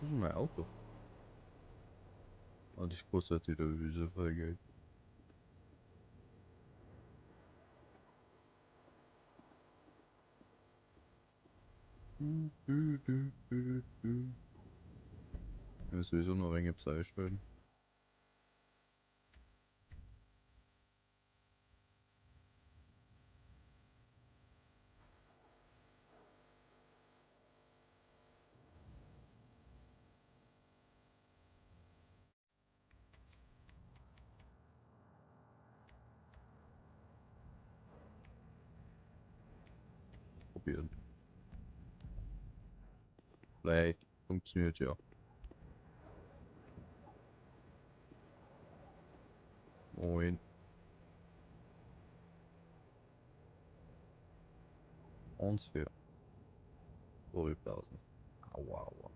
Wo ist mein Auto? Und ich kostet jetzt wieder so viel Geld. Du, du, du, du, du. Ich muss sowieso noch ein wenig einstellen. Probieren. Vielleicht funktioniert ja. Moin. 1, 4. 12.000. Aua, aua.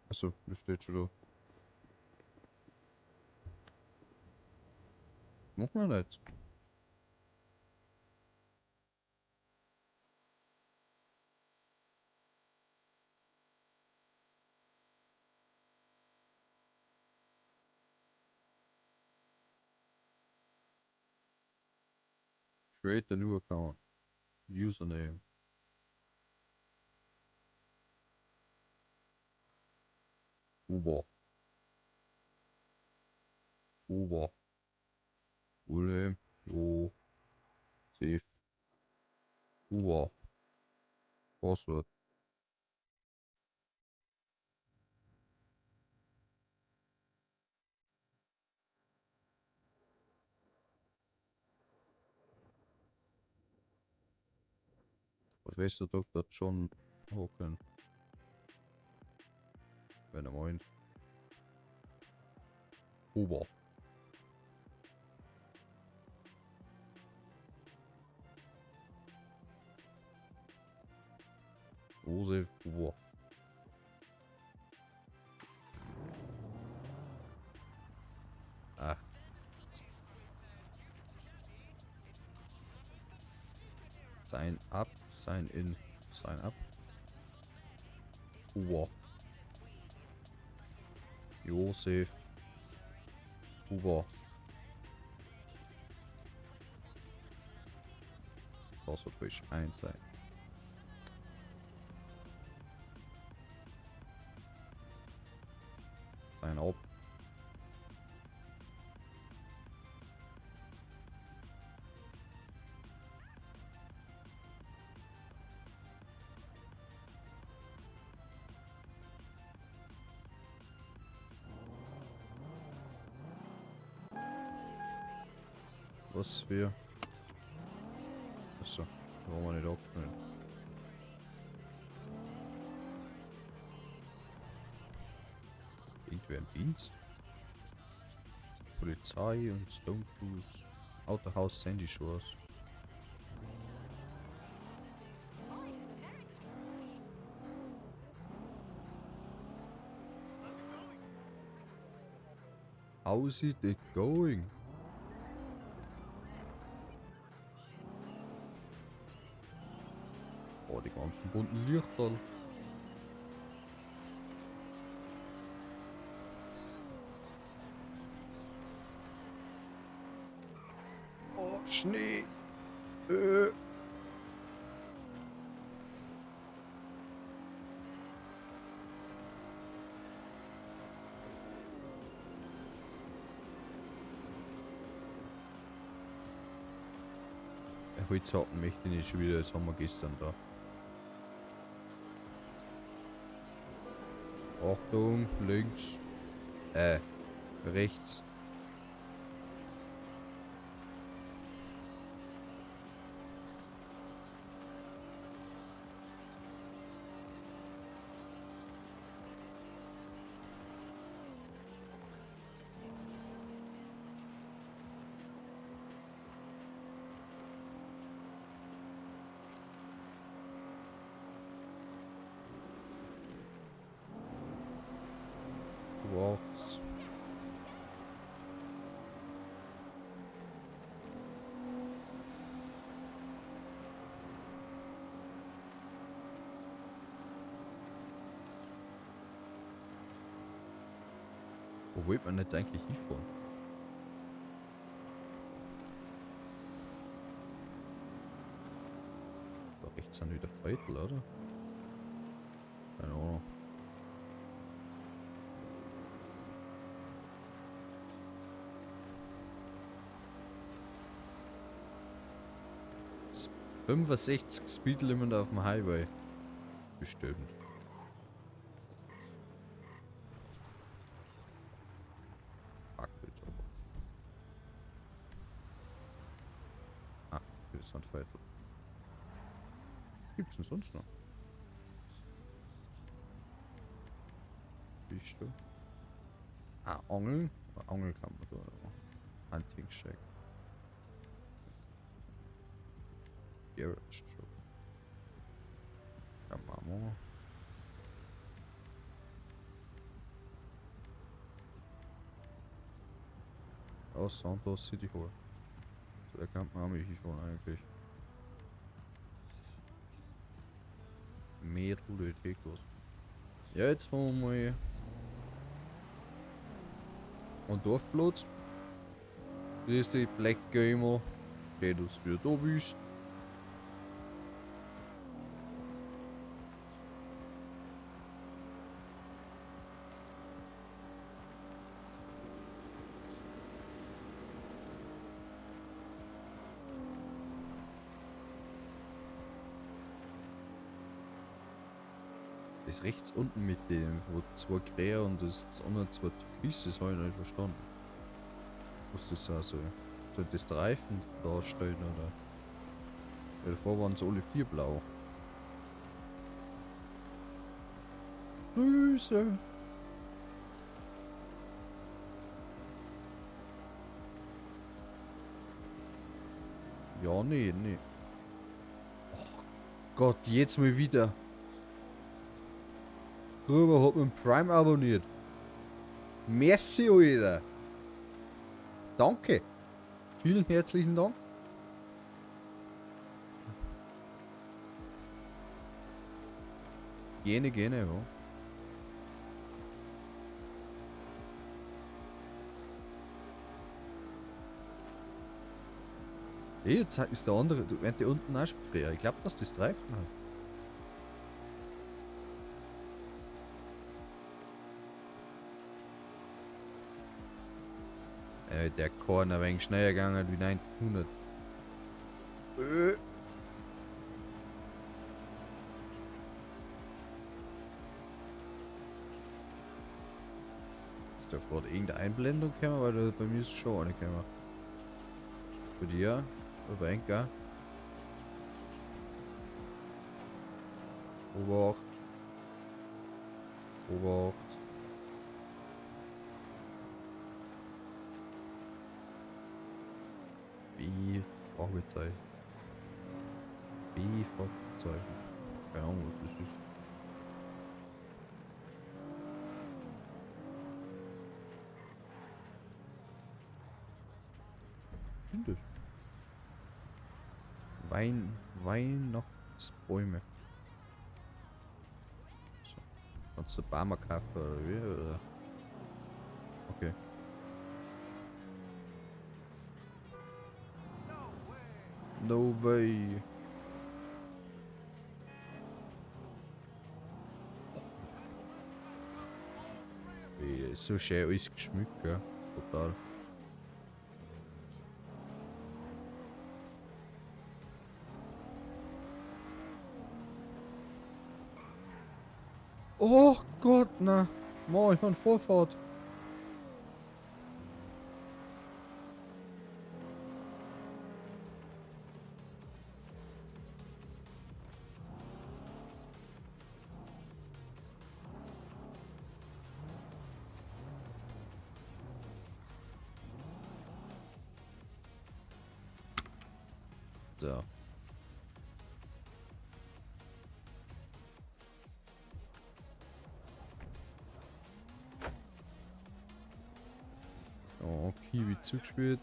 Achso, das steht schon da. Mach mal nicht. Create a new account. Username. Uber. Uber. Wilhelm. Jo. Safe. Uber. Passwort. Professor Dr. John Hogan. Wenn er meint. Huber. Josef Huber. Ach. Sign up, sign in, sign up. Huber. Josef Huber. Passwort will ich 1 sein. Sign up. Was für... Achso, warum wir nicht abschneiden? Irgendwer im Dienst? Polizei und Stone Cruise. Autohaus Sandy Shores. How's it going? Oh, die ganzen bunten Lichter. Oh, Schnee. Holzhacken möchte ich nicht schon wieder, das haben wir gestern da. Achtung, links. Rechts. Obacht. Wo wollte man jetzt eigentlich hinfahren? Da rechts sind wieder Viertel, oder? Keine Ahnung. Das 65 Speedlimit auf dem Highway. Bestimmt. Fuck, jetzt aber. Ah, das sind Viertel. Gibt's denn sonst noch? Bist du? Ah, Angeln? Angeln kann man da machen. Hunting Shack. Garage Truck. Kann man machen. Aus Santos City Hall. So, da kann man auch mal hinfahren eigentlich. Mädel, die was. Ja, jetzt fahren wir mal an Dorfplatz. Das ist die Black Gamer. Okay, dass du wieder da bist. Das rechts unten mit dem, wo zwei Krähe und das andere zwei Türkis, das habe ich noch nicht verstanden. Was das auch soll. Soll das Reifen darstellen oder? Weil davor waren sie alle vier blau. Grüße! Ja, nee, nee. Oh Gott, jetzt mal wieder. Gruber hat mit dem Prime abonniert. Merci, Alter. Danke. Vielen herzlichen Dank. Gerne, gerne, ja. Hey, jetzt ist der andere, du, während der unten auch schon gekriegt. Ich glaub, dass das Reifen hat. Der Korn ein wenig schneller gegangen wie 900. Ist da gerade irgendeine Einblendung gekommen? Weil da, bei mir ist schon eine gekommen. Bei dir? Oder bei Enka? Obacht. Obacht. B Fragezeichen. B Fragezeichen. Keine Ahnung, was das ist. Was sind das? Weihnachtsbäume. So. Kannst du Barmer kaufen oder wie? Oder? Okay. No way. Wie, ist so schön alles geschmückt, gell? Total. Oh Gott, na. Mo, ich hab Vorfahrt. So. Oh, Kiwi zugespielt.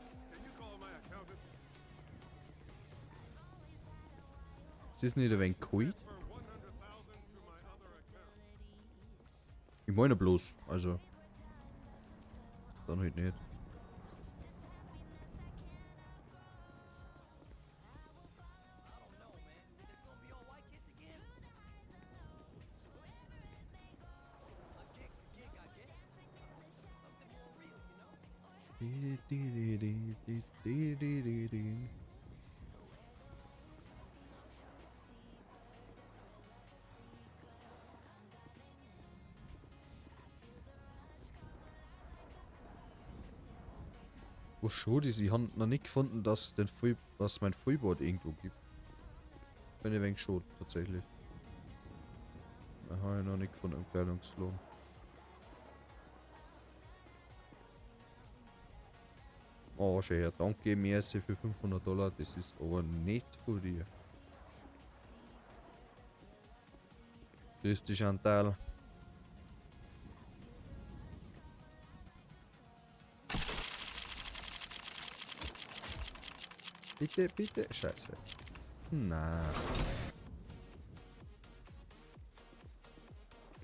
Ist das nicht ein wenig kalt? Ich meine bloß, also. Dann halt nicht. Was schade ist, ich habe noch nicht gefunden, dass mein Fullboard irgendwo gibt. Bin ich ein wenig schade, tatsächlich. Da habe ich noch nicht gefunden im Kleidungsladen. Oh, schön, danke, merci für $500. Das ist aber nicht von dir. Grüß dich, Chantal. Bitte, bitte. Scheiße. Na.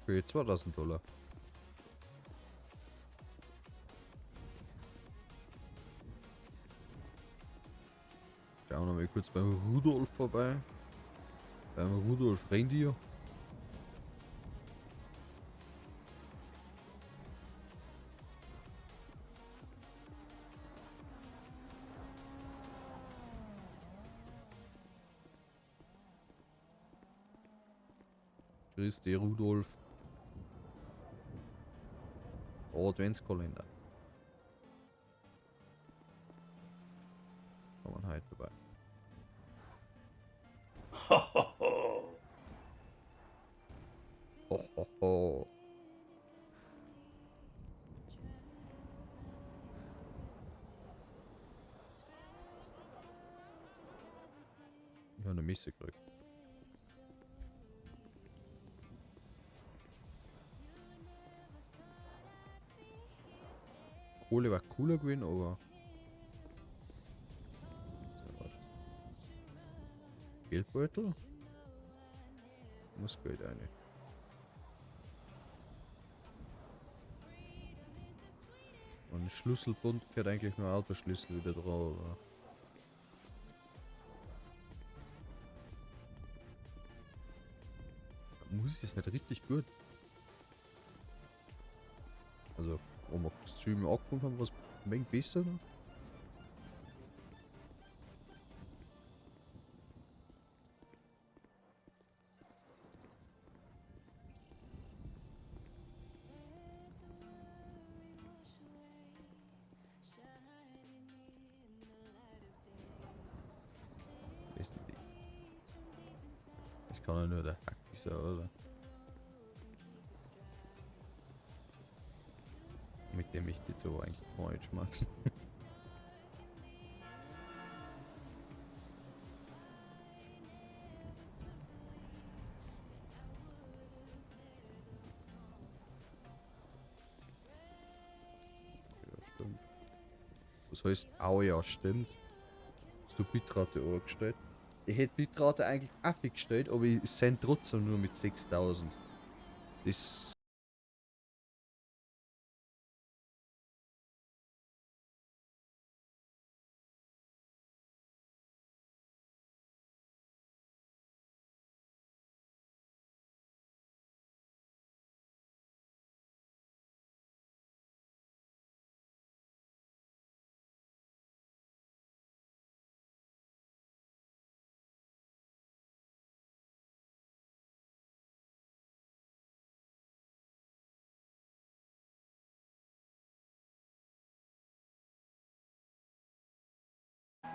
Für $2000. Schauen wir mal kurz beim Rudolf vorbei. Beim Rudolf Reindeer. Grüß dich, Rudolf. Oh, Adventskalender. Kann man halt dabei. Ho, Ho, ho, ho. Ich habe eine Misse gekriegt. Kohle war cooler gewesen, aber. So, warte. Geldbeutel? Muss Geld eine. Und Schlüsselbund gehört eigentlich nur Autoschlüssel wieder drauf, aber. Musik ist halt richtig gut. Also, wo wir Stream angefangen haben, war es ein wenig besser. Ne? Ist denn die? Das kann ja nur der Hack sein, oder? Mit dem ich jetzt aber eigentlich gar nicht schmerzen. Ja, stimmt. Was heißt, au ja, stimmt. Hast du Bitrate angestellt? Ich hätte Bitrate eigentlich auch gestellt, aber ich send trotzdem nur mit 6000. Das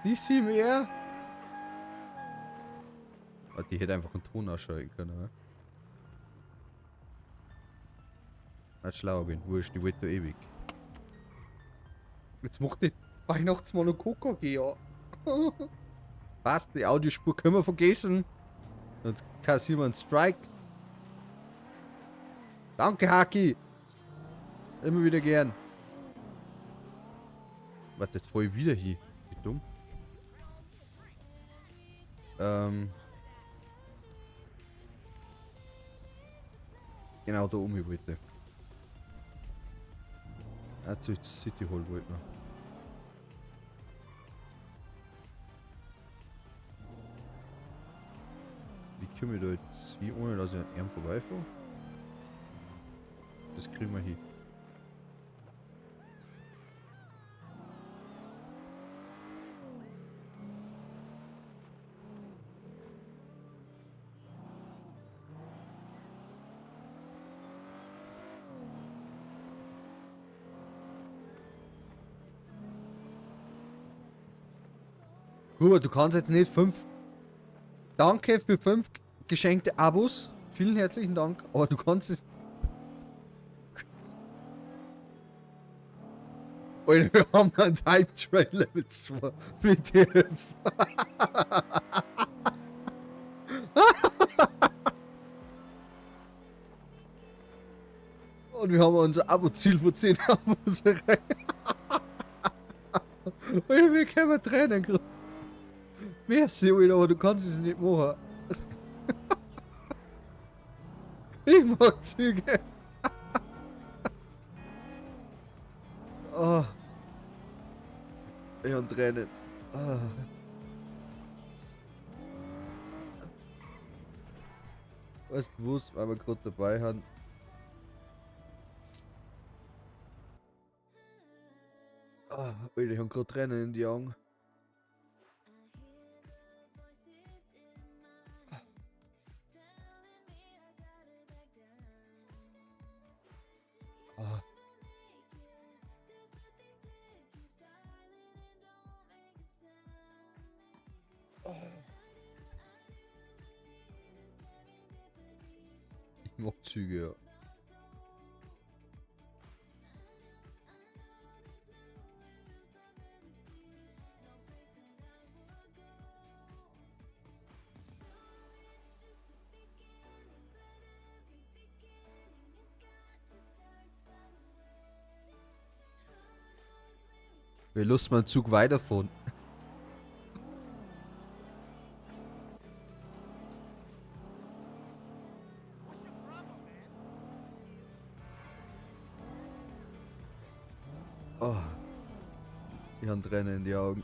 Ist sie mehr? Ah, die hätte einfach einen Ton ausschalten können, ne? Nicht schlau bin, wurscht, die wollte da ewig. Jetzt macht die Weihnachtsmann und KKG, ja. Passt, die Audiospur können wir vergessen. Sonst kassieren wir einen Strike. Danke, Haki. Immer wieder gern. Warte, jetzt fahr ich wieder hier. Wie dumm. Genau da oben wollte. Ah, zu City Hall wollten wir. Wie komme ich da jetzt hin, ohne dass ich an ihm vorbeifahre? Das kriegen wir hin. Gruber, du kannst jetzt nicht 5. Danke für 5 geschenkte Abos. Vielen herzlichen Dank. Aber du kannst es. Alter, wir haben einen Type Train Level 2 WTF. Und wir haben unser Abo-Ziel von 10 Abos erreicht. Alter, wir können Tränen kriegen. Merci, Alter, aber du kannst es nicht machen. Ich mag Züge. Oh. Ich hab Tränen. Oh. Weißt du was, weil wir gerade dabei haben. Oh, Alter, ich hab gerade Tränen in die Augen. Ah. Ich mag Züge, ja. Wir lassen mal einen Zug weiterfahren. Oh. Ich hab Tränen in die Augen.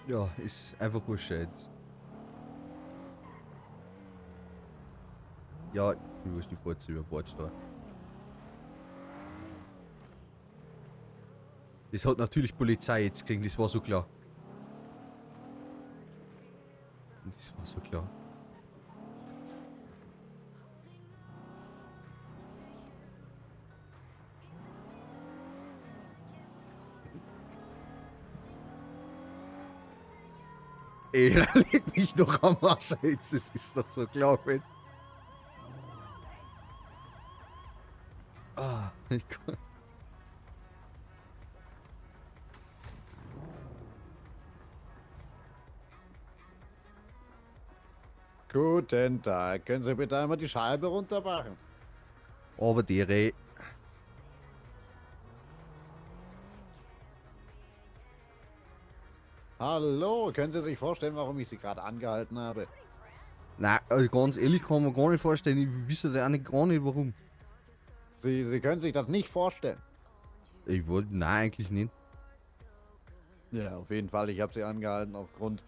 Ja, ist einfach nur schön. Ja, ich muss die Furze über Bord steuern. Das hat natürlich Polizei jetzt gesehen, das war so klar. Das war so klar. Ey, da leg mich doch am Arsch jetzt, das ist doch so klar, wenn. Ah, ich kann. Guten Tag. Können Sie bitte einmal die Scheibe runtermachen? Aber die Re. Hallo, können Sie sich vorstellen, warum ich Sie gerade angehalten habe? Nein, also ganz ehrlich kann man gar nicht vorstellen. Ich wüsste da auch nicht, gar nicht warum. Sie können sich das nicht vorstellen. Ich wollte, nein, eigentlich nicht. Ja, auf jeden Fall. Ich habe Sie angehalten aufgrund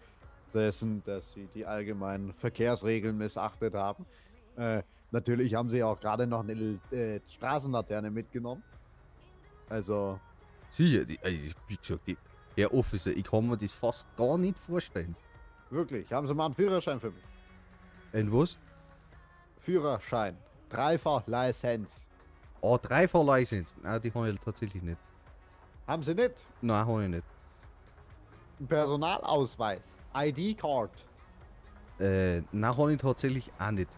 dessen, dass Sie die allgemeinen Verkehrsregeln missachtet haben. Natürlich haben Sie auch gerade noch eine Straßenlaterne mitgenommen. Also. Sicher, die, also, wie gesagt, die, Herr Officer, ich kann mir das fast gar nicht vorstellen. Wirklich, haben Sie mal einen Führerschein für mich? Ein was? Führerschein. Driver License. Ah, Driver License. Nein, die habe ich tatsächlich nicht. Haben Sie nicht? Nein, habe ich nicht. Ein Personalausweis. ID-Card. Na, habe ich tatsächlich auch nicht.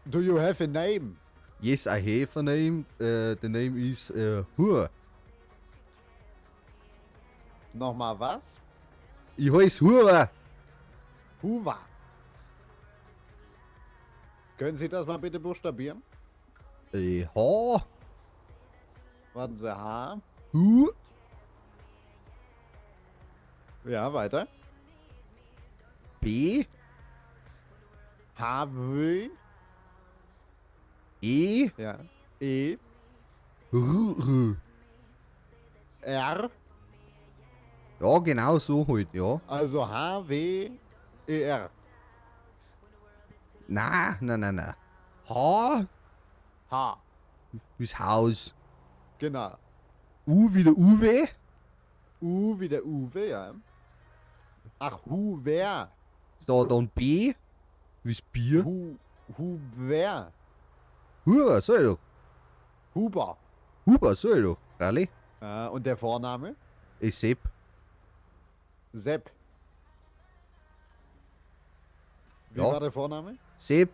Do you have a name? Yes, I have a name. The name is Hur. Nochmal was? Ich heiße Huber. Huwa. Können Sie das mal bitte buchstabieren? H, Warten Sie, H. U, Ja, weiter. B, H, W. E, Ja. E, R, R. R. Ja, genau so halt, ja. Also H, W, E, R. Na, na, na, na. H, H. wie's Haus. Genau. U wie der Uwe. U wie der Uwe, ja. Ach, Huwer. So, dann B, wie's Bier. Hu, Huber. Huber, sag ich doch. Huber. Huber, sag ich doch. Freilich. Und der Vorname? Ich Sepp. Sepp. Wie Ja. war der Vorname? Sepp,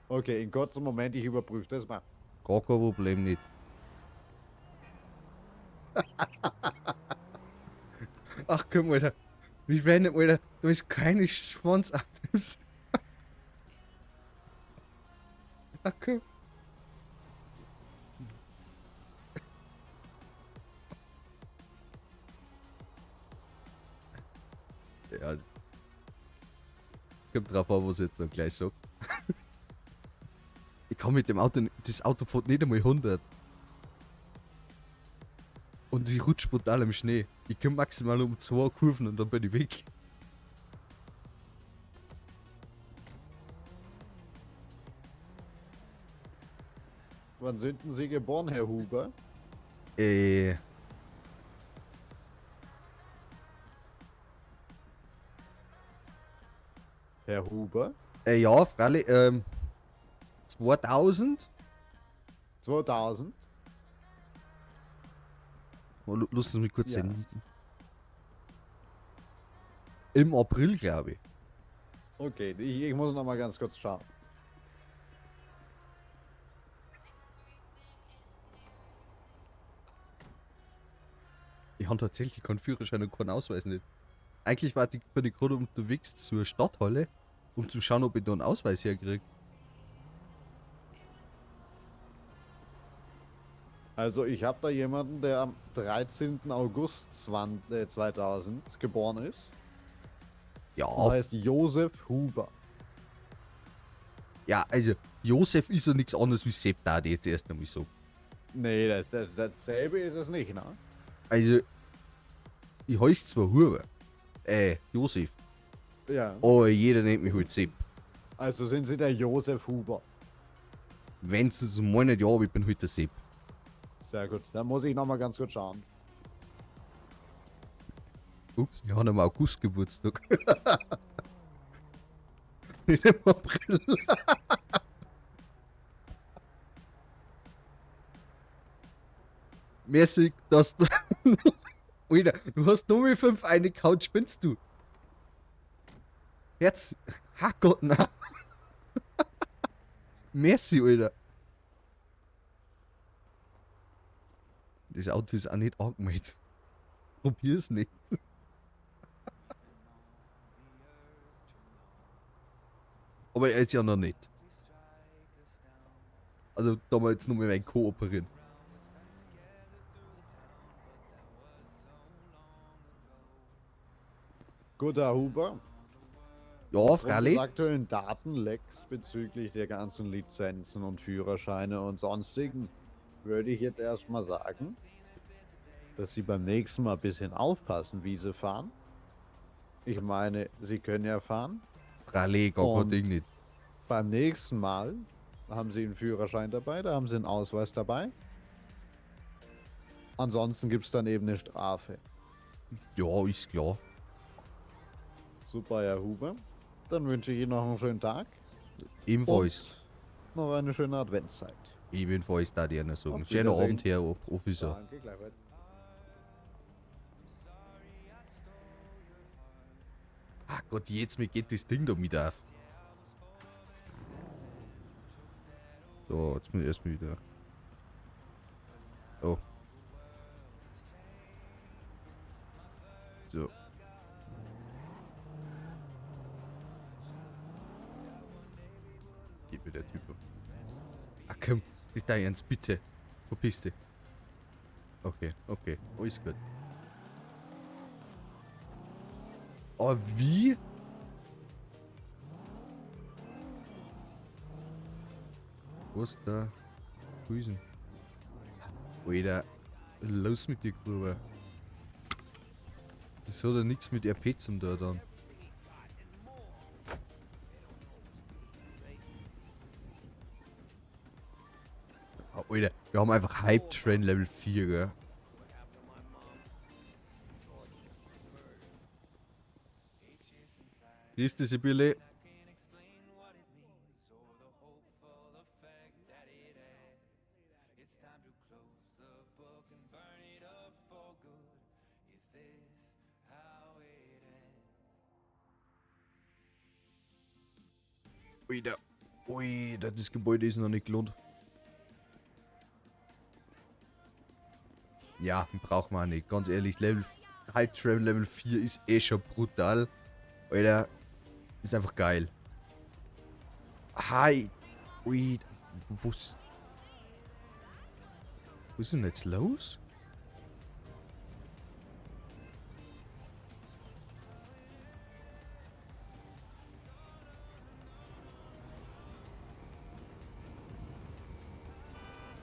Okay, in kurzem Moment, ich überprüfe das mal. gar kein Problem nicht. Ach komm, Alter. Wie random, Alter. Da ist keine Schwanz ab dem Ach komm. Ja. Kommt drauf an, was ich jetzt dann gleich sag. Ich kann mit dem Auto, das Auto fährt nicht einmal 100. Und ich rutsche brutal im Schnee. Ich komme maximal um 2 Kurven und dann bin ich weg. Wann sind denn Sie geboren, Herr Huber? Äh, Herr Huber? ja, freilich, 2000? 2000? Oh, lass uns mich kurz Ja. sehen. Im April, glaube ich. Okay, ich muss noch mal ganz kurz schauen. Ich habe tatsächlich keinen Führerschein und keinen Ausweis nicht. Eigentlich war ich, bin ich gerade unterwegs zur Stadthalle, um zu schauen, ob ich da einen Ausweis herkriege. Also ich habe da jemanden, der am 13. August 20, 2000 geboren ist. Ja, Das heißt Josef Huber. ja, also Josef ist ja nichts anderes wie Sepp, da die jetzt erst einmal so. Nee, dasselbe ist es nicht, ne? Also, ich heiße zwar Huber, Josef, Ja. aber jeder nennt mich halt Sepp. Also sind Sie der Josef Huber. Wenn sie so meinen, ja, aber ich bin halt der Sepp. Sehr gut. Dann muss ich noch mal ganz kurz schauen. Ups, ich habe im August Geburtstag. Nicht im April. Merci, dass du. Alter, du hast nur mit 5 eine Couch, spinnst du? Jetzt. Herrgott, na. Merci, Alter. Das Auto ist auch nicht angemeldet. Probier's nicht. Aber er ist ja noch nicht. Also da mal jetzt noch mal kooperieren. Gut, Herr Huber. Ja, Aufgrund des freilich. aktuellen Datenlecks bezüglich der ganzen Lizenzen und Führerscheine und sonstigen würde ich jetzt erstmal sagen, dass Sie beim nächsten Mal ein bisschen aufpassen, wie Sie fahren. Ich meine, Sie können ja fahren. Freilich, gar kein Und- Ding nicht. Beim nächsten Mal haben Sie einen Führerschein dabei, da haben Sie einen Ausweis dabei. Ansonsten gibt es dann eben eine Strafe. Ja, ist klar. Super, Herr Huber. Dann wünsche ich Ihnen noch einen schönen Tag. Ebenfalls. Und noch eine schöne Adventszeit. Ebenfalls, da die einer sagen. Auf Schönen Wiedersehen. Abend, Herr Officer. Danke, gleichfalls. Ah, Gott, jetzt mir geht das Ding da mit auf. So, jetzt muss ich erstmal wieder. Oh. So. Geht mir der Typ. Ach komm, ist dein Ernst, bitte. Verpiss dich. Okay, okay, alles gut. Aber wie? Was da? Grüßen. Alter, los mit dir, Gruber. Das hat ja nichts mit RP zum da dann. Oh, Alter, wir haben einfach Hype Train Level 4, gell? Grüß dich, Sibylle. Alter. Ui, das Gebäude ist noch nicht gelohnt. Ja, braucht man auch nicht. Ganz ehrlich, Level, Hype Train Level 4 ist eh schon brutal. Alter, ist einfach geil. Hi. Ui, was? Was ist denn jetzt los?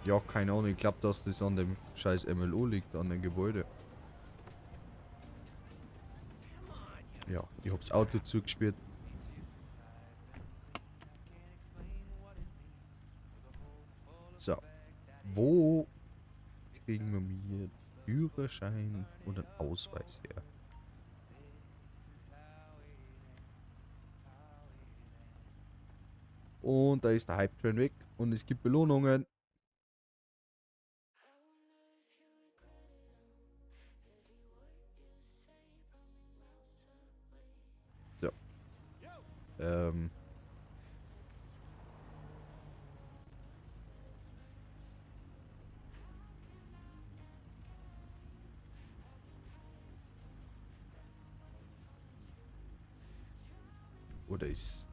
Ja, keine Ahnung. Ich glaube, dass das an dem scheiß MLO liegt, an dem Gebäude. Ja, ich hab's Auto zugespielt. So. Wo kriegen wir mir Führerschein und einen Ausweis her? Und da ist der Hype Train weg und es gibt Belohnungen. So. Oder ist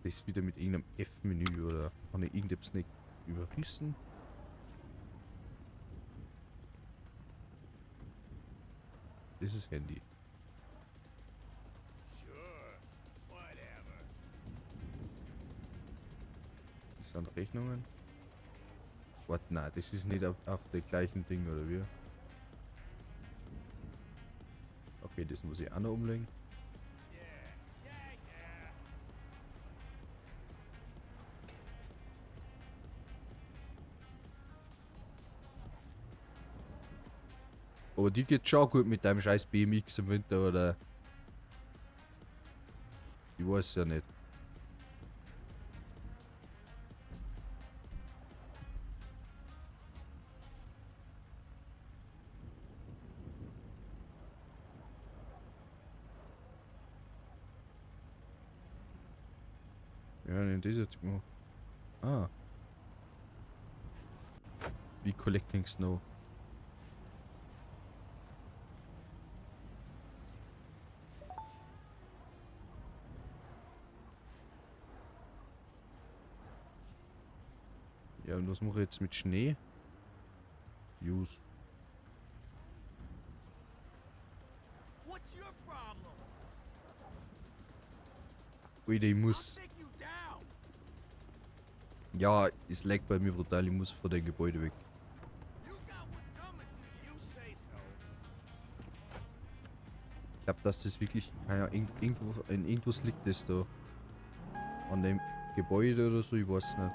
das wieder mit irgendeinem F-Menü oder habe ich irgendetwas nicht überrissen? Das ist Handy. Das sind Rechnungen. Warte, nein, das ist nicht auf dem gleichen Ding, oder wie? Okay, das muss ich auch noch umlegen. Aber die geht schon gut mit deinem scheiß BMX im Winter, oder? Ich weiß ja nicht. Ja, denn das jetzt gemacht. Ah. Wie Collecting Snow. Ja, und was mache ich jetzt mit Schnee? Use. Alter, ich muss... Ja, es laggt bei mir brutal, ich muss vor dem Gebäude weg. Ich glaub, dass das wirklich... Keine Ahnung, irgendwo, in irgendwas liegt das da. An dem Gebäude oder so, ich weiß nicht.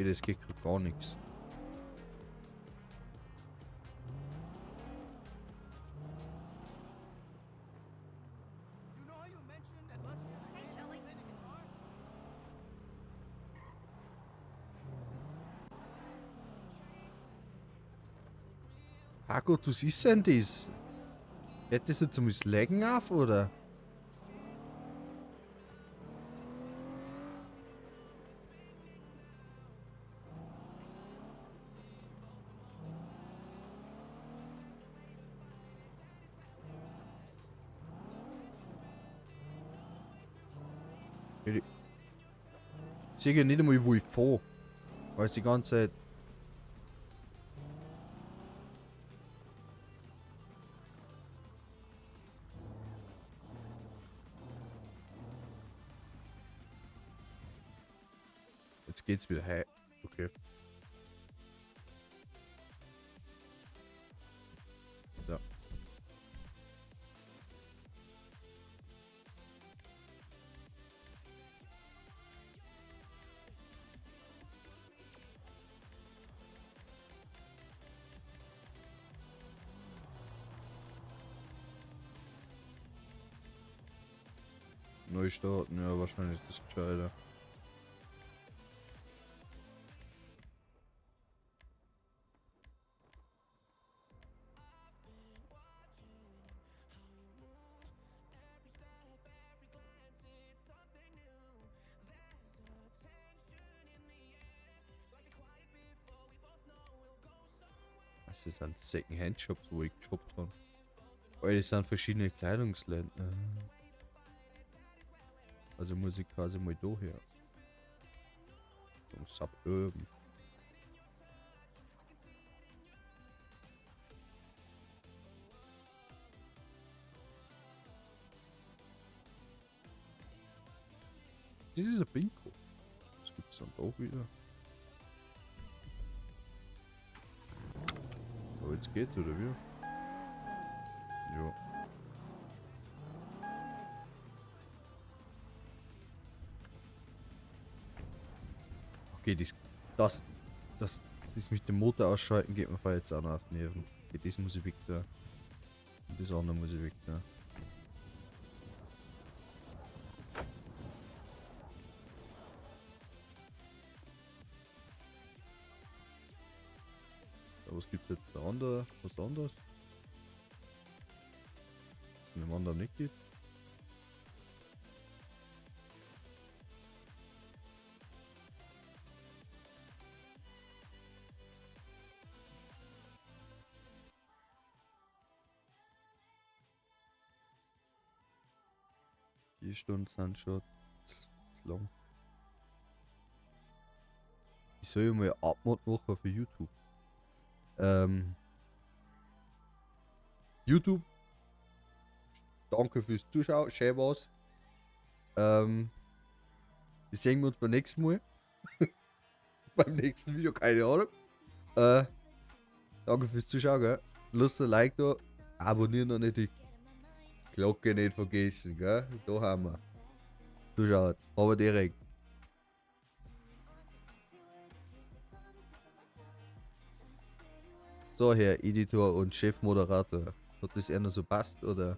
Es geht grad gar nichts. Herrgott, was ist denn das? Hört das jetzt einmal das Laggen auf, oder? Ich sehe ja nicht einmal, wo ich fahre. Weil es die ganze Zeit. Jetzt geht's wieder. Hä? Okay. So. Neu starten, ja, wahrscheinlich ist das gescheiter. Das ist ein Second-Hand-Shops, wo ich geshoppt habe. Weil das sind verschiedene Kleidungsläden. Also muss ich quasi mal da her. Zum Suburban. Das ist ein Bingo. Das gibt's dann auch wieder. Aber jetzt geht's, oder wie? Ja. Okay, das mit dem Motor ausschalten geht mir jetzt auch noch auf die Nerven. Okay, das muss ich weg da. Und das andere muss ich weg da. Was gibt's jetzt da andere? Was anderes? Was in dem anderen nicht gibt? 4 Stunden sind schon zu lang. Ich soll ja mal Abmod machen für YouTube. YouTube, danke fürs Zuschauen, schön war's. Wir sehen uns beim nächsten Mal. Beim nächsten Video, keine Ahnung. Danke fürs Zuschauen, gell? Lasst ein Like da, abonnieren und nicht die Glocke nicht vergessen, gell? Da haben wir. Zuschaut, aber direkt. So, Herr Editor und Chefmoderator, hat das einer so passt, oder?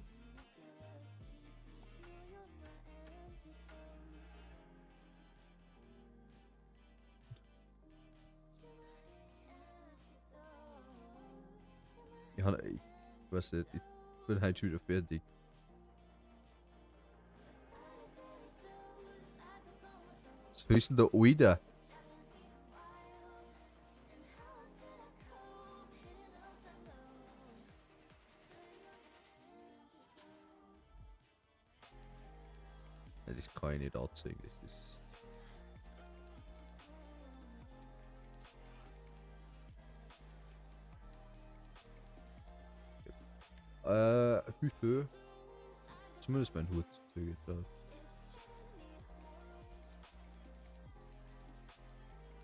Ja, ich weiß nicht, ich bin halt schon wieder fertig. Was ist denn der Alter? Ja, das kann ich nicht anzeigen, das ist... Hüte. Zumindest mein Hut zügig da.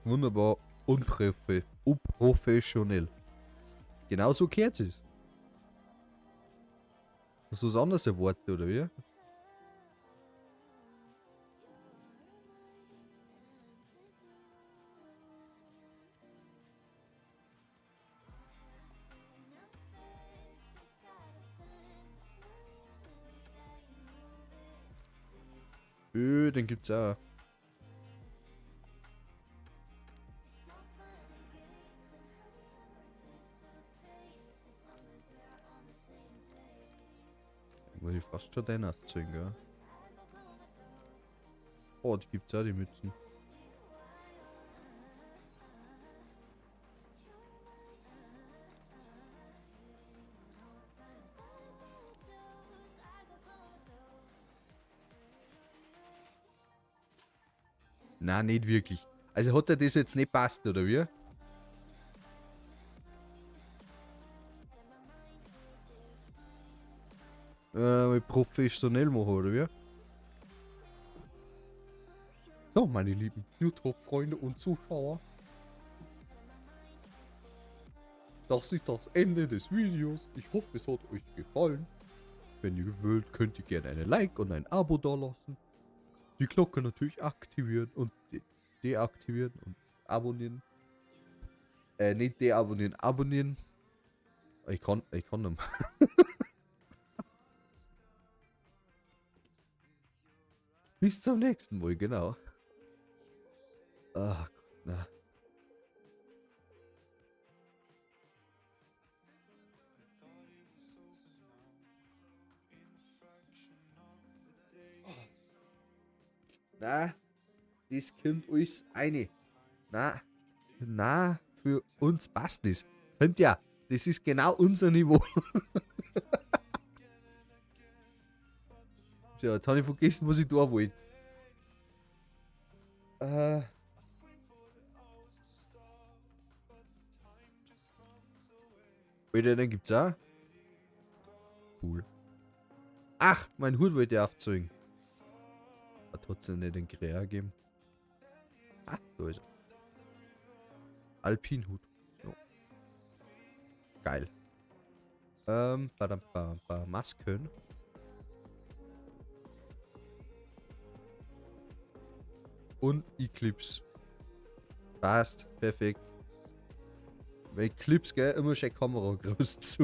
Wunderbar unprofessionell. Genau so gehört es. Hast du was anderes erwartet, oder wie? Den gibt's auch. Könnte ich fast schon den aufziehen, gell? Oh, die gibt's auch, die Mützen. Na, nicht wirklich. Also hat er das jetzt nicht passt, oder wie? Professionell machen, oder wie? So, meine lieben YouTube-Freunde und Zuschauer. Das ist das Ende des Videos. Ich hoffe, es hat euch gefallen. Wenn ihr wollt, könnt ihr gerne eine Like und ein Abo dalassen. Die Glocke natürlich aktivieren und deaktivieren und abonnieren. Nicht deabonnieren, abonnieren. Ich kann nicht mehr. Bis zum nächsten Mal, genau. Ach Gott, na. Na, das kommt alles eine. Na, na, für uns passt das. Find ja, das ist genau unser Niveau. So, jetzt hab ich vergessen, was ich da wollte. Alter, den gibt's auch. Cool. Ach, mein Hut wollte ich aufziehen. Hat trotzdem nicht den Kräher gegeben. Ah, da ist er. Alpinhut. So. Geil. Badam, bam, bam, Masken. Und Eclipse. Passt, perfekt. Weil Clips, gell, immer schön Kamera groß zu.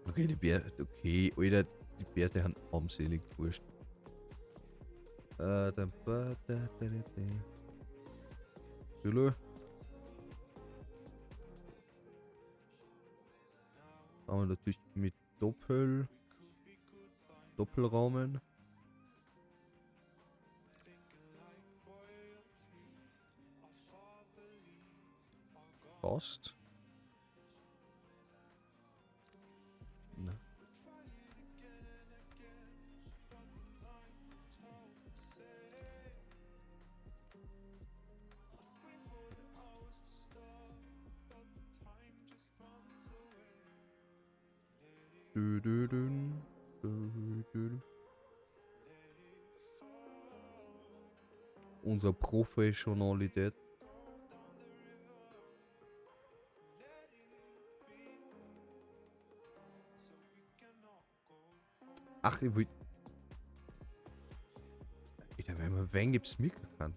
Okay, die Bärte, okay, Alter, die Bärte haben armselig wurscht. Dann, ba, da, da, da, da. Hallo. Haben wir natürlich mit Doppelraumen. Passt. Na. Du, du, du, du, du. Unsere Professionalität. Ach, ich will. Alter, wenn man wen gibt's mir gekannt?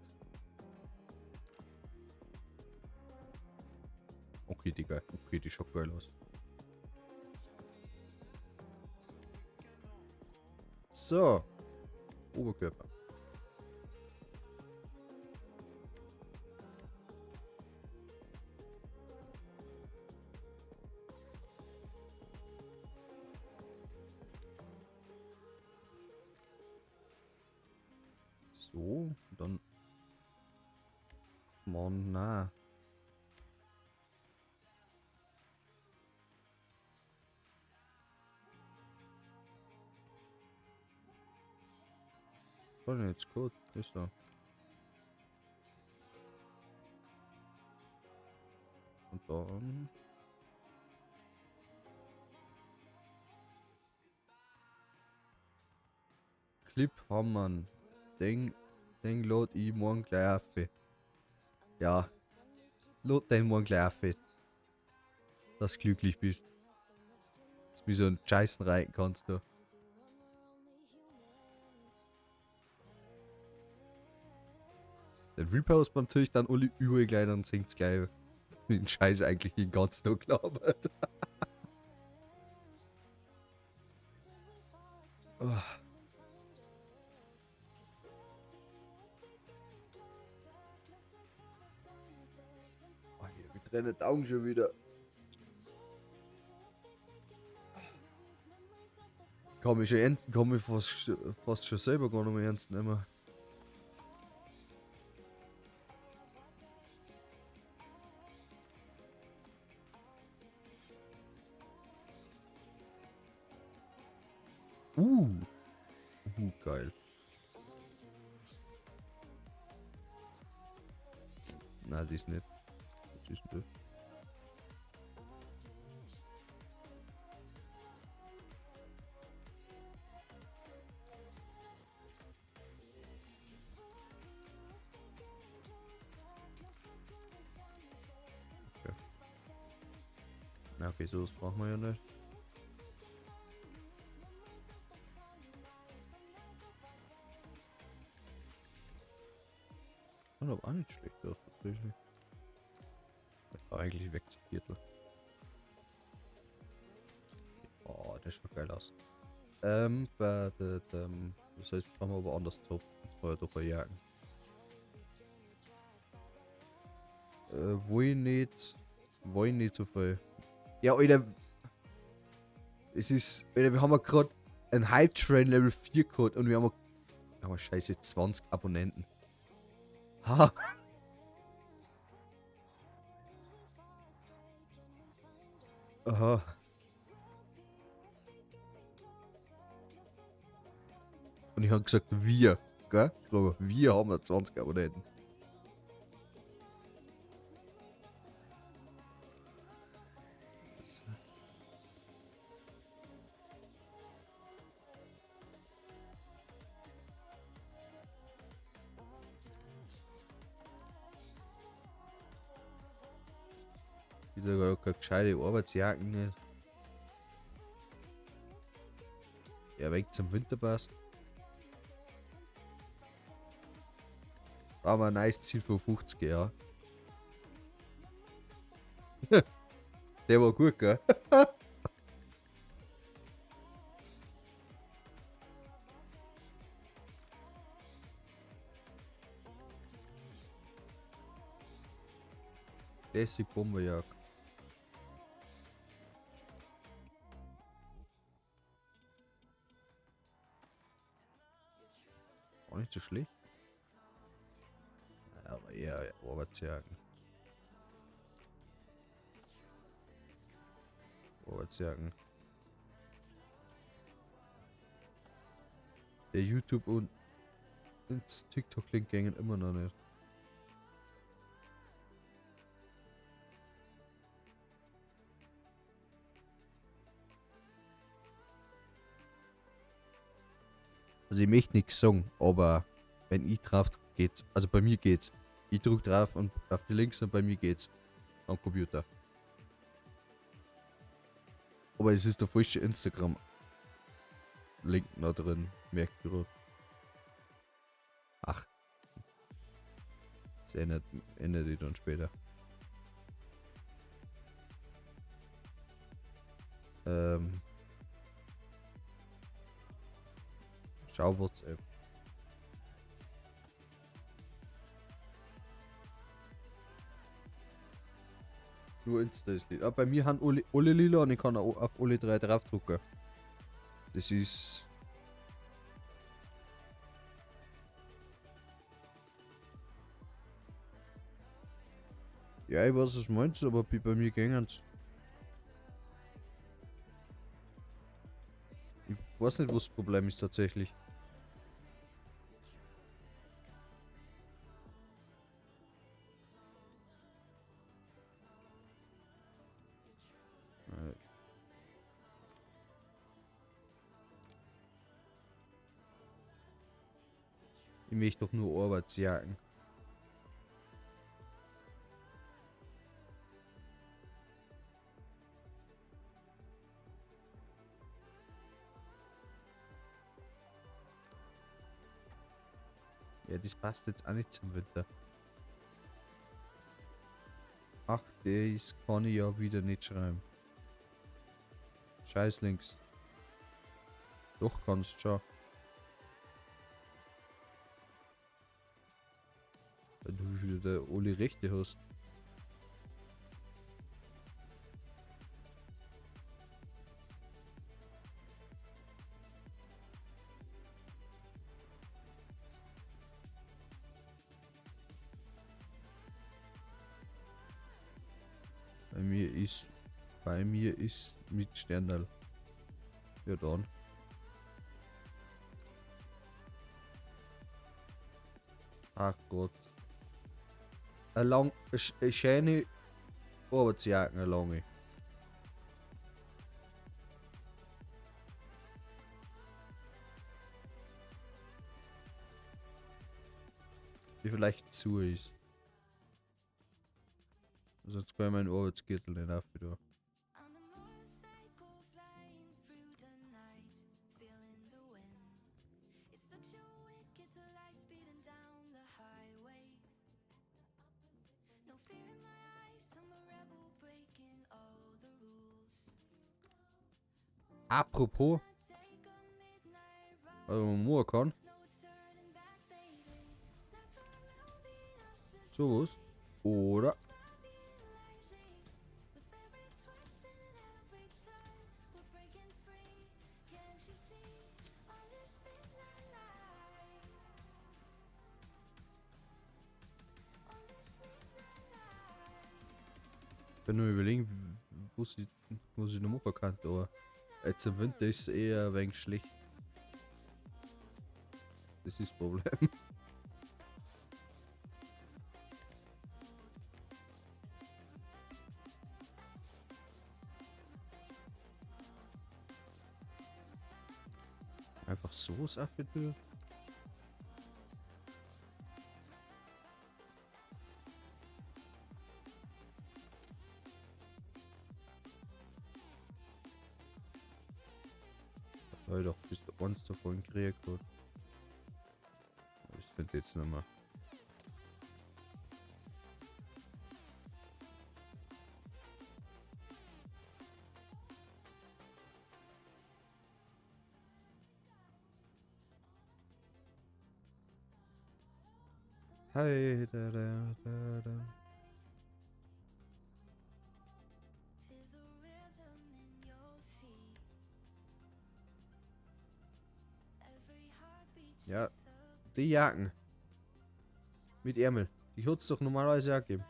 Okay, Digga. Okay, die schaut geil aus. So. Oberkörper. So, dann. Mann, na. Was denn jetzt gut? Ist da. Und dann. Clip haben wir. Den lad ich morgen gleich auf. Ja. Lad den morgen gleich auf. Dass du glücklich bist. Dass du wie so einen Scheißen reiten kannst du. Den Repost man natürlich dann alle übrig gleich, dann sinkt's gleich den Scheiß eigentlich den ganzen Tag gelabert. Oh. Oh, hier, wir trennen die Augen schon wieder. kann mich schon ernst, kann mich fast schon selber gar nicht mehr ernst nehmen. Uh. Geil. Na, die ist nicht. Was ist denn das? Okay. Na, okay, sowas brauchen wir ja nicht. Schaut aber auch nicht schlecht aus, tatsächlich. Das war eigentlich weg zum Viertel. Oh, der schaut geil aus. Das heißt, brauchen wir aber anders top. Jetzt brauche ich doch eine Jacken. Wollen nicht so viel. Ja, Alter. Es ist, Alter, wir haben ja grad einen Hype Train Level 4 gehabt und wir haben ja, scheiße 20 Abonnenten. Ha! Aha. Und ich hab gesagt, wir, gell? Wir haben ja 20 Abonnenten. Wieder gar keine gescheite Arbeitsjacken nicht. Ja, weg zum Winter passt. Aber ein nice Ziel von 50, ja. Der war gut, gell? Classic Bomberjagd. Auch nicht so schlecht. Aber eher Arbeitsjagen. Arbeitsjagen. Der YouTube und ins TikTok-Link gängen immer noch nicht. Also ich möchte nichts sagen, aber wenn ich drauf drück, geht's. Also bei mir geht's. Ich drück drauf und auf die Links und bei mir geht's. Am Computer. Aber es ist der falsche Instagram-Link noch drin, merk ich grad. Ach. Das ändert ich dann später. Schau WhatsApp. Nur Insta ist lila. Ah, bei mir haben alle lila und ich kann auch auf alle drei draufdrucken. Das ist. Ja, ich weiß, was du meinst, aber bei mir gängen's. Ich weiß nicht, was das Problem ist tatsächlich. Ich möchte doch nur Arbeitsjacken. Ja, das passt jetzt auch nicht zum Winter. Ach, das kann ich ja wieder nicht schreiben. Scheiß links. Doch, kannst schon. Wenn du wieder der Oli Rechte hast. ist, bei mir ist mit Sterndal. Ja dann. Ach Gott. Eine lang, eine schöne Arbeitsjacke, eine lange. Die vielleicht zu ist. Sonst kann ich meinen Arbeitsgürtel nicht auf wieder. Apropos, also man machen kann. Sowas. Oder. Ich bin nur überlegen, wo sie noch machen kann, aber jetzt im Winter ist es eher ein wenig schlecht. Das ist das Problem. Einfach so ist bitte. Hab ich doch bis eins davon gekriegt. Ich finde jetzt nicht mehr. Hey, da, da, da, da. Ja, die Jacken. Mit Ärmel. Die hat's doch normalerweise auch gegeben.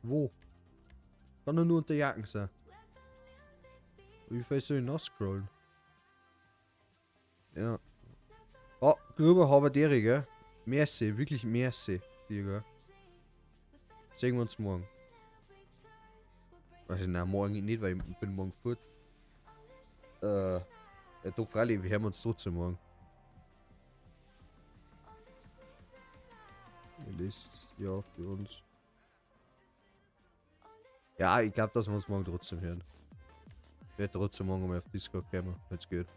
Wo? Kann doch nur unter Jacken sein. Wie viel soll ich noch scrollen? Ja. Oh, Gruber Haberdere, gell? Merci, wirklich merci, Digga. Sehen wir uns morgen. Also, nein, morgen nicht, weil ich bin morgen fort. Ja, doch, freilich, wir hören uns trotzdem morgen. Ihr lest ja für uns. Ja, ich glaube, dass wir uns morgen trotzdem hören. Ich werde trotzdem morgen mal auf Discord kommen, wenn's geht.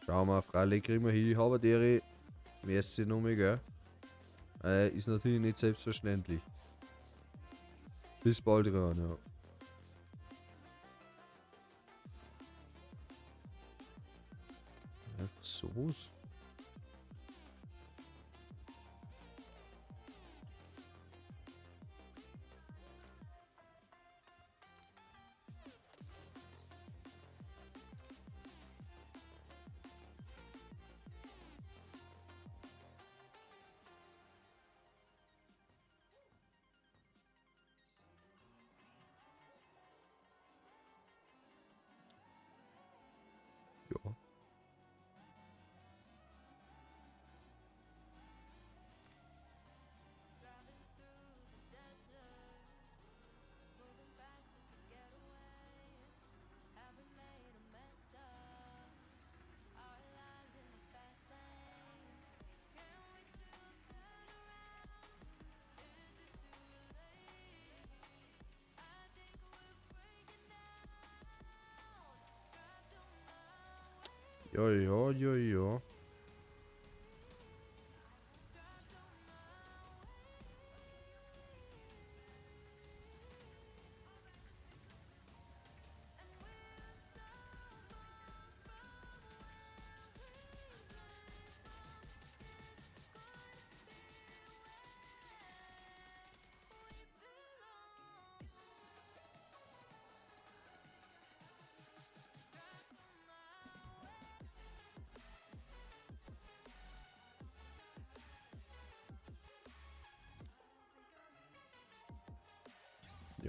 Schauen wir, freilich kriegen wir hin, Haberdere. Merci nochmal, gell? Ist natürlich nicht selbstverständlich. Bis bald, Ran, ja. Einfach sowas. Ja. Ja, ja, ja, ja.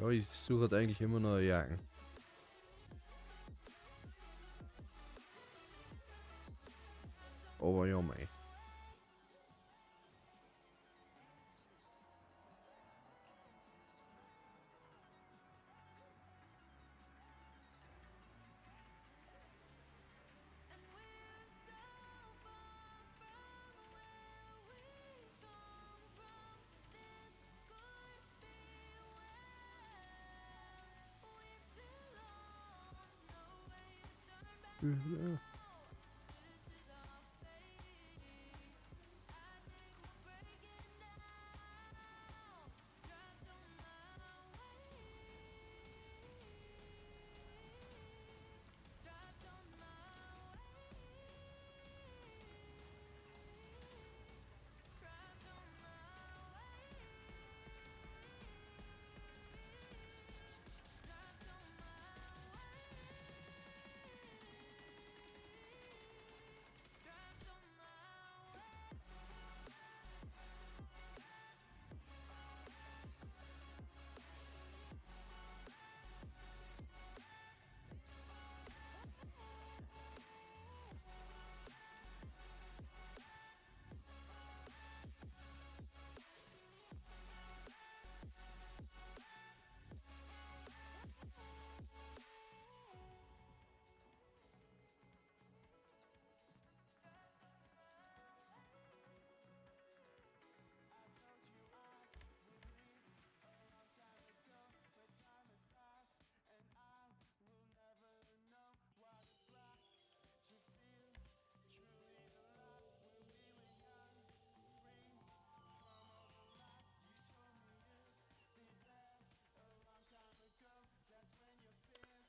Ja, ich suche halt eigentlich immer noch Jacken. Aber ja, mei. Ja.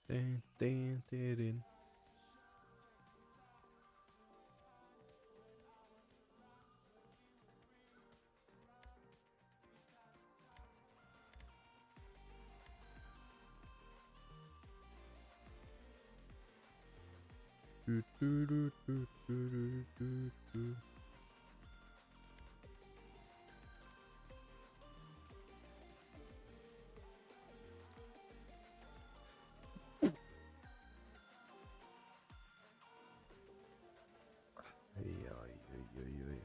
Den, den, den, den. Du, du, du, du, du, du, du. Ja, ja, ja, ja.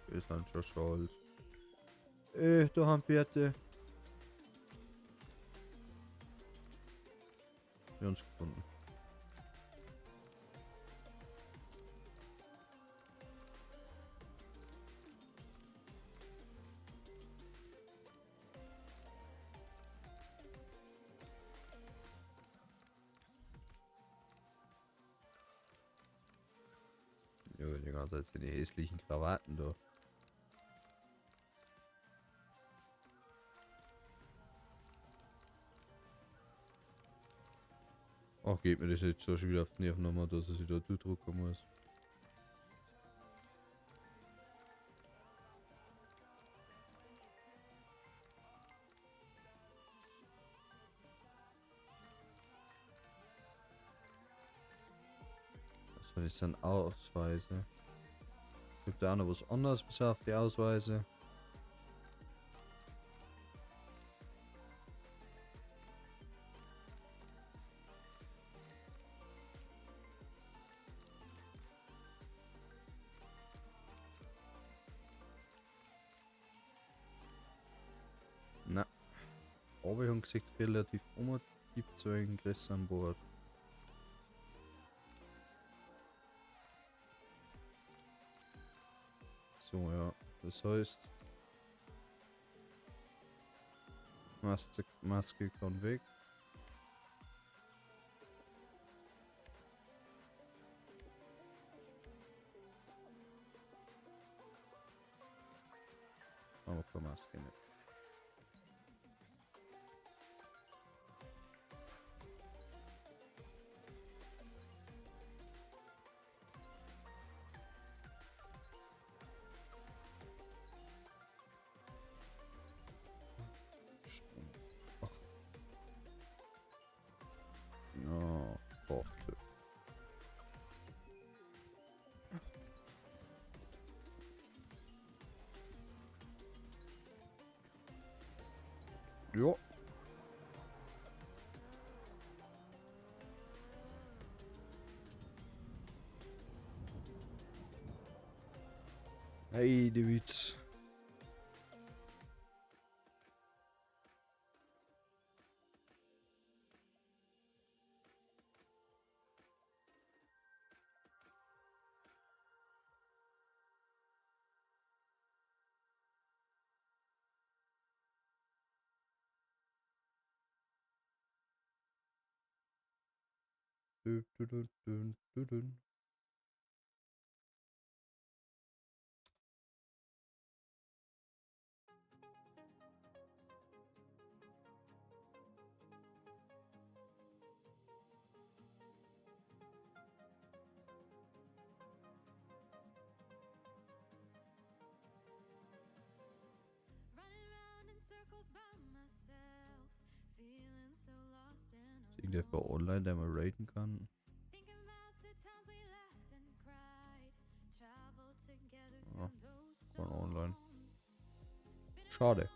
Wir sind schon schuld. Da haben Birte. Wir haben uns gefunden. Ja, die ganze Zeit sind die hässlichen Krawatten da. Ach, geht mir das jetzt so schon wieder auf die Nerven nochmal, dass ich da drucken muss. Was das sind Ausweise. Gibt da auch noch was anderes bis auf die Ausweise? Na, aber ich habe gesagt, relativ um gibt es einen Größe an Bord. So, ja, das heißt, Maske kann weg. Aber keine Maske nicht. Ja. Hey, die Witz. Dü, dü, dü, dü, dü, dü. Ist irgendjemand online, der mal raiden kann? Ja, von online. Schade.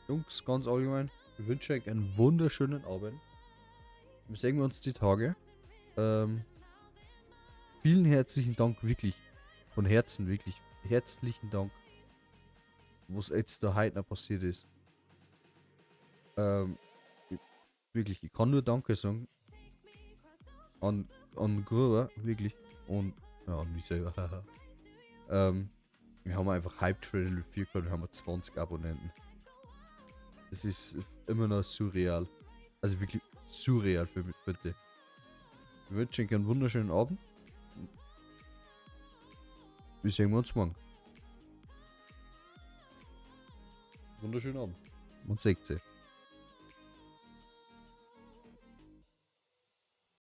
Jungs, ganz allgemein, ich wünsche euch einen wunderschönen Abend. Wir sehen uns die Tage. Vielen herzlichen Dank, wirklich. Von Herzen, wirklich. Herzlichen Dank. Was jetzt da heute noch passiert ist. Wirklich, ich kann nur Danke sagen. An Gruber, wirklich. Und, ja, an mich selber. Wir haben einfach Hype Train 4 gehabt und haben 20 Abonnenten. Es ist immer noch surreal. Also wirklich surreal für mich, bitte. Ich wünsche euch einen wunderschönen Abend. Wir sehen uns morgen. Wunderschönen Abend. Man sieht sich.